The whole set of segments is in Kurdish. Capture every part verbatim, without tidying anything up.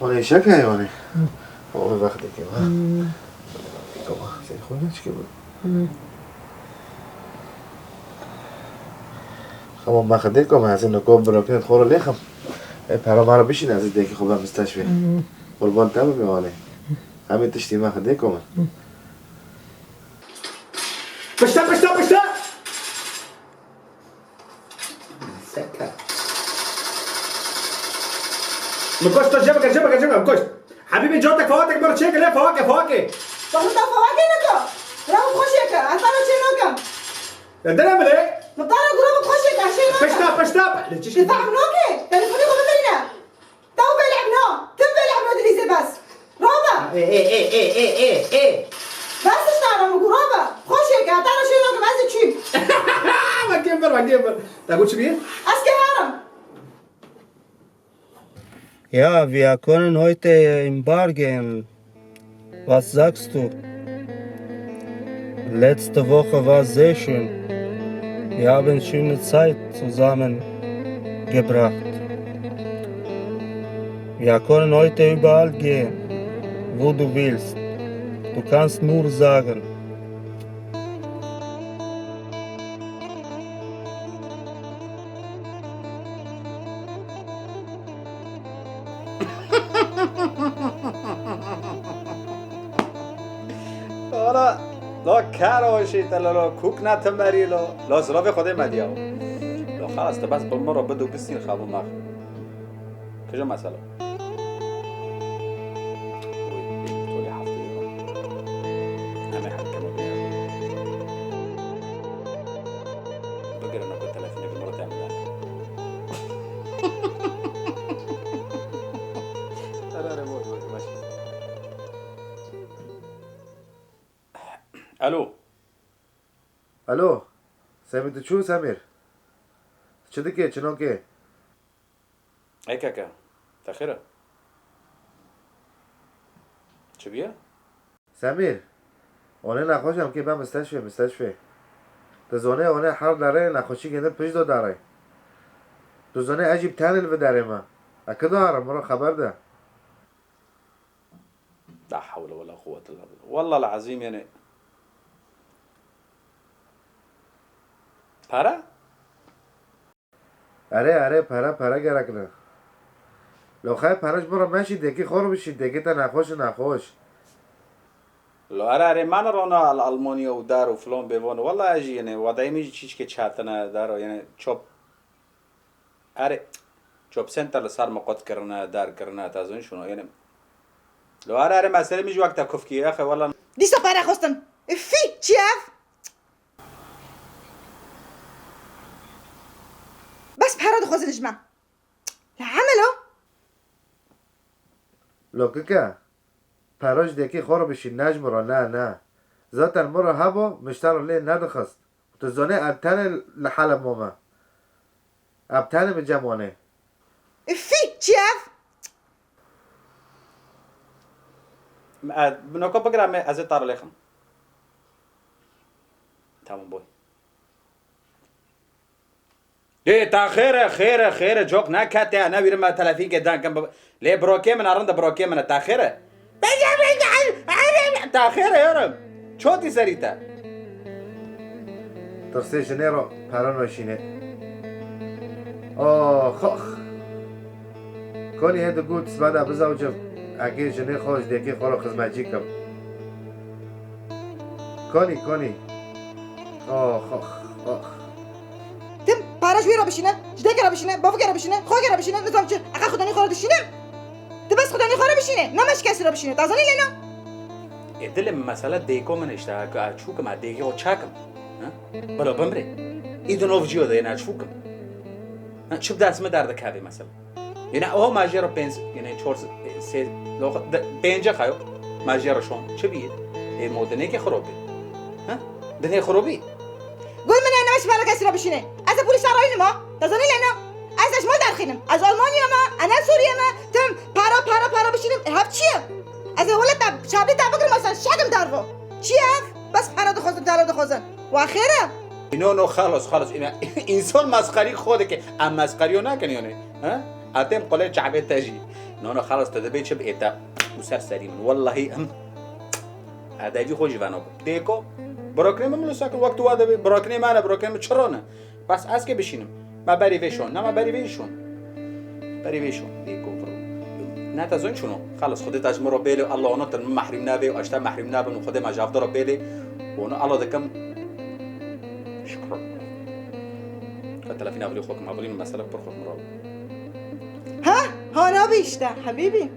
Wan ê şek heye wan ê. Oxê vextê ke va. Tamam, sey xwe ne çike bu. Xema me xedê kom, ez ê niko birokên xwe re lêxim. E, pera me re bişîne, ez ê dekî xwe bem misteşfê. Qurban te bibê wan ê. Hemî tiştî me xedê kom. Pişta, pişta, pişta! Seke. Min koşt, koşt, cem bike, cem bike, cem bike, min koşt. Hebîbî, cotek fawatek ber çêke, lê fawake, fawake. Wexta fawake niko. Rewş xweşê ke, ez tara çê nakim. Ya dere bile. Min tara gura min xweşê ke, çê nakim. Pişta, pişta. Lê çi şey? Difam nake. Telefonê xwe bimirîne. Te û vêlebno, tim vêlebno dilîzê bes. Rava. Ê, ê, ê, ê, ê, ê, ê. Bes işte ara min got rava. Xweşê ke, heta re şey nakim, ez ê çûyim. Vekê bir, vekê bir. Te got çi bî? Ez kê herim. Ja, wir können heute im Bar gehen. Was sagst du? Letzte Woche war sehr schön. Wir haben schöne Zeit zusammen gebracht. Wir können heute überall gehen, wo du willst. Du kannst nur sagen. Ara, la kar o şî te, la, la kûk ne temerî, la, la ziravê Xwedê me diya. La xelas, te bes bi min re bido bistîn xabû me. Kija mesela? Wî, tolê heftê euro. Em ê hel kemo bêya. Bigire noko telefonê bi min re te min de. Ara, ara, boş, boş, boş. Alo. Alo. Semîr, tu çû Semîr? Çi dikê, çi nokê? Ê keke, te xêr e? Çi bûye? Semîr, onê nexweş em kê be misteşfê, misteşfê. Tu zonê onê her derê nexweşî gêne pişt do derê. Tu zonê ez jî bi tenê li vê derê me. Ez ki do herim, min re xeber de. La hewle wela quwwete illa billah. Wallahil ezîm, yani. Para? Erê, erê, pere, pere gerek ne. Lo xey pere ji min re meşî, dekî xwe re bişî, dekî te nexweş e, nexweş. Lo erê, erê, mane rona Al-, Almanya û dar û filon bêvon. Wela ez jî, yani, wedayê min jî çîçkê çatine dar û, yani, çop. Erê, çop senta li ser min qut kirine, dar kirine, te zon şûno, yani. Lo erê, erê, meselê min jî wek te kufkî, exe, wela. Dîsa pere xwestin. Fî, çi ev? Bes pera dixwazin ji me. La emelo. Lo kike, pera ji dekî xwe re bişî, ne ji min re, ne, ne. Zaten min re hebû, min ji te re lê nedixist. Tu zonê em tenê li hele mome. Em tenê bi cem wan ê. Fî, çi ev? E, bi noko bigire me, ez ê te re lêxim. Tamam, boy. Ê, ta xêr e, xêr e, xêr e, cok nekete, ne wîrim me telefînkê dan kim bi-, lê birokê min e, rind e, birokê min e, ta xêr e. Ta xêr e, yorim. Çotî serî te. Tirsê jinê ro pere noşînê. Ox, ox. Konî hê digot, sibada bizewcim, hekê jinê xwe ji dêkê xwe re xizmetçî kim. Konî, konî. Ox, ox, ox. Tim, para ji wî re bişîne, ji dêkê re bişîne, bavikê re bişîne, xwekê re bişîne, nizam çi, eqe xudanî xwe re dişîne. Ti bes xudanî xwe re bişîne, nema ji kesî re bişîne. Ta zanî lê na? Ê dilê min, mesele dêko min işte, ha, ka çûkim, ha, dêkê xwe çakim. Ha? Bila bimrê. Î di nov ciyo de yena çûkim. Ha, çi bi dest min derdikevê mesela. Yine o majê re pênc, yine çor, sê, pênce xayo. Majê re şon. Çi bî? Ê mo dinê ke xirobî. Ha? Dinê xirobî. Gul min, ez nema ji ber kesî re bişîne. Ez ê polîsa rayînim ha. Te zanî lê na? Ez ê ji mal derxînim. Ez Almanya me, ez ne Sûriye me. Tim para, para, para bişînim. E, hev çi ye? Ez ê wele te, çavdî te bigirim, ez şedim dervo. Çi ye ev? Bes para dixwazin, para dixwazin. Wa xêr e? No, no, xelas, xelas. Îna, însan mesxerî xwe dike. Em mesxeriyo nakin yani. Ha? Etem qolê çavê te jî. No, no, xelas, te dibê çi bi êta û ser serî min. Wellahî em edebî xwe jî veno. Dêko, biraknê min milosa kir, wek tu wa dibê, biraknê me ne, biraknê min çiro ne. Bes ez kê bişînim? Me berî vê şon. Ne, me berî vê şon. Berî vê şon. Dêko viro. Ne te zon çûno. Xelas, Xwedê te ji min re bêlê, Allah ona te min mehrîm nabê, ez te mehrîm nabim û Xwedê me ji hevdu re bêlê. Onu Allah dikim. Şikir. Ka telefîna vilî xwe kim, hevalî min mesele pir xwe min re. Ha? Ha nabî işte, hebîbî.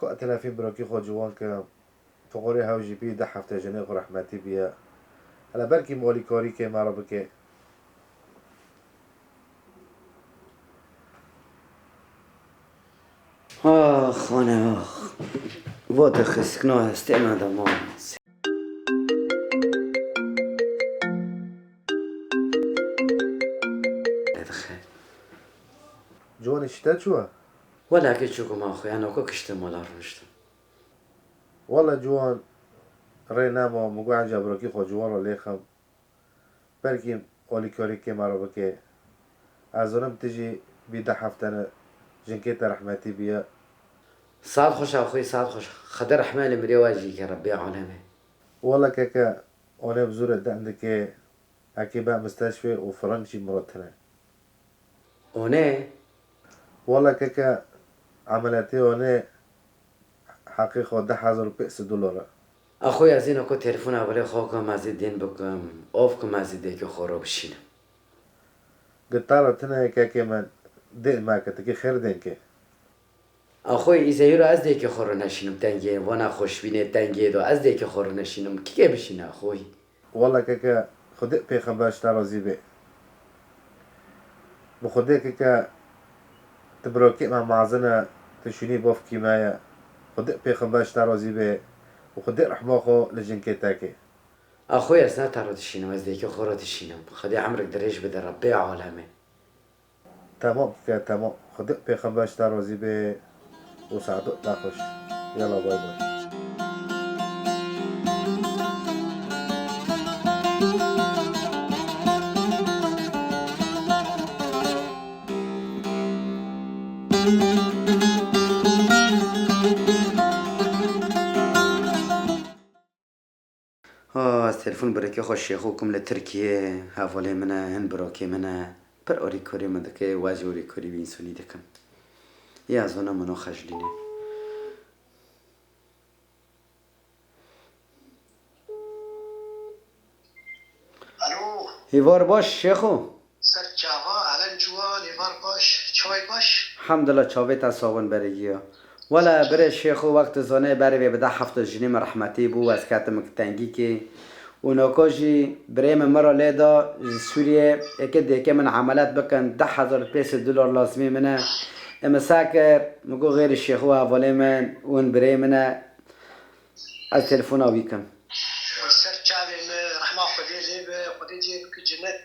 Ka telefîn birakî xwe ciwan ke, tu qorê hew jî bî, deh hefte jinê xwe rehmetî bîye. Hele belkî alîkarîkê me re bike. Ax, ane ax. Vo te xiskno hestê me de ma. Ciwanê şîte çû ye? Wela ke çû ku ma xwe ya noko kişte mala rûniştin. Wela ciwan rê nema, min got enca birakî xwe ciwan re lêxim. Belkî alîkarîkê me re bike. Ez zonim tu jî bî deh heftene jinkê te rehmetî bîye. Saet xweş a xwî, saet xweş. Xwedê rehme li mirê we jî ke Rebbê alemê. Wela keke, onê bi zû re dem dike, hekî be misteşfê û firank jî min re tune. Onê? Wela keke, emeliyatê onê heqê xwe deh hezar û pênc sed dolar e. Axo ez ê noko telefona birê xwe kim, ez ê dên bikim, of kim, ez ê dêkê xwe re bişînim. Gitara tune ye kekê min, dên meke, tikê xêr dên ke. Axo îzeyî re ez dêkê xwe re neşînim tengê, vana xweşbînê tengê do, ez dêkê xwe re neşînim, kikê bişîne axoyî? Wela keke, Xwedê pêxember ji te razî bê. Bi Xwedê keke, tu birakê me mezin e, tu şûnî bavkî me ye. Xwedê pêxember ji te razî bê û Xwedê rehma xwe li jinkê te ke. Axoyê ez ne te re dişînim, ez dêkê xwe re dişînim. Xwedê emrek dirêj bide Rebbê alemê. Temam ke, temam. Xwedê pêxember ji te razî bê û saeto te xweş. Yala bay bay. Ha, ez telefon birekê xwe Şêxo kim li Tirkiyê, hevalê min e, hin birokê min e. Pir orîkorî min dike, wajî orîkorî wî însonî dikim. Ya zona min o xejlîne. Alo. Hîvar baş Şêxo. Ser çava, helen Ciwan, êvar baş, çavê baş. Hemdulillah, çavê te sabin berê giya. Wele birê Şêxo, wek tu zanê, berê vê bi deh hefta jinê min rehmetî bû, ez ketim tengîkê. Û naka jî birê min min re lê da ji Sûriyê, êkê dêkê min emelet bikin, deh hezar pêsê dolar lazimê min e. Ê min se kir, min got, xêrê Şêxo, hevalê min, û birê min e, ez telefona wî kim. Ser çavê min, rehma Xwedê lê be, Xwedê cê bike cennet.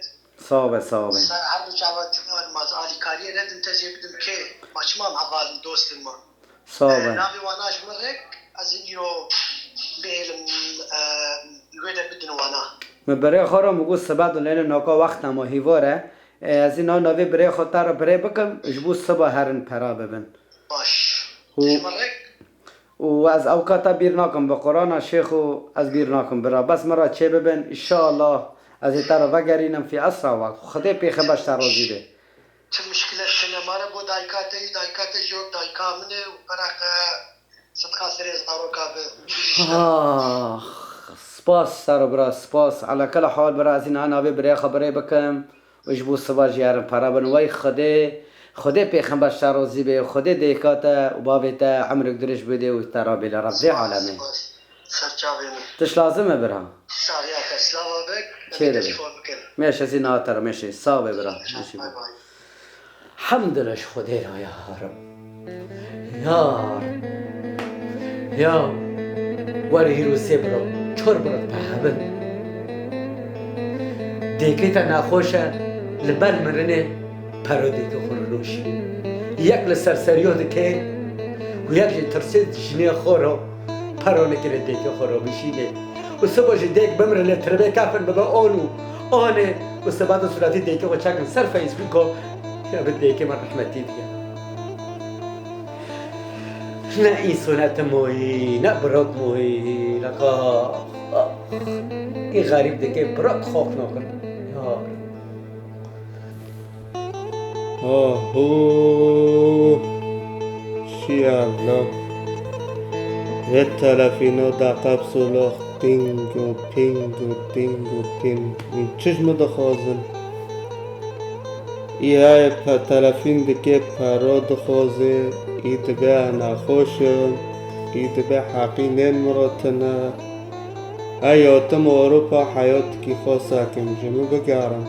Sağ be, sağ be. Ser her du çava ciwan ma, ez alîkariyê nedim te jê bidim kê? Ma çima em heval in, dost in ma? Sağ be. Eh, navê wana ji min rek, ez îro bihêlim, eh, wê de bidin wana. Min birê xwe re min got sibe dilêne naka wexta ma hîvor e. Eh, ez ê na navê birê xwe te re birê bikim, ji bo siba herin pera bibin. Baş. Û Ji min rek. Û ez ew kata bîr nakim, bi Qurana Şêxo ez bîr nakim bira. Bes min re çê bibin, înşallah ez ê te re vegerînim fî esra wext. Xwedê pêxember ji te razî be. Çi muşkile tune ma re bo dayika te yî, dayika te jî wek dayika min e û peraqe sidqa serê zaroka be. Ah, spas sero bira, spas. Ala kul hal bira, ez ê niha navê birê xwe birê bikim. Û ji bo siva jî herin pera bin. Wey Xwedê, Xwedê pêxember ji te razî be, Xwedê dêka te û bavê te emrek dirêj bidê û te rabê li rev vê alemê. Spas, spas. Ser çavê min. Tişt lazim e bira? Saxiya te, silava bik, Çê em ê de be. Telefon bikin. Mêş ez ê niha te re, mêşê. Sağ be bira. Mêşê be. Bay bay. Hemdulillah ji Xwedê re ya Reb. Ya Reb. Ya. Wer hîro sê birok, çor birok te hebin. Dêkê te nexweş e, li ber mirinê pero dêkê xwe re roşî. Yek li serseriyo dike û yek jî tirsê jinê xwe re pero nikire dêkê xwe re bişîne. Û sibo jî dêk bimre lê tirbê kefin bibe on û anê û siba de suretî dêkê xwe çekin ser Facebooko, ya bi dêkê me rehmetî diye. Ne însonete moyî, ne birok moyî, leka, ah, ê xerîb dike birok xok nakin. Ya. Aho, şî evla. Vê telefîna de qebsola xwe pîngo, pîngo, pîngo, pîn. Hûn çi ji min dixwazin? Î heye pe-, telefîn dike, pera dixwaze, î dibe nexweş im, î dibe heqî nên min re tune. Ey hatim Ewropa, heyatikî xwe sekim, ji min bigerin.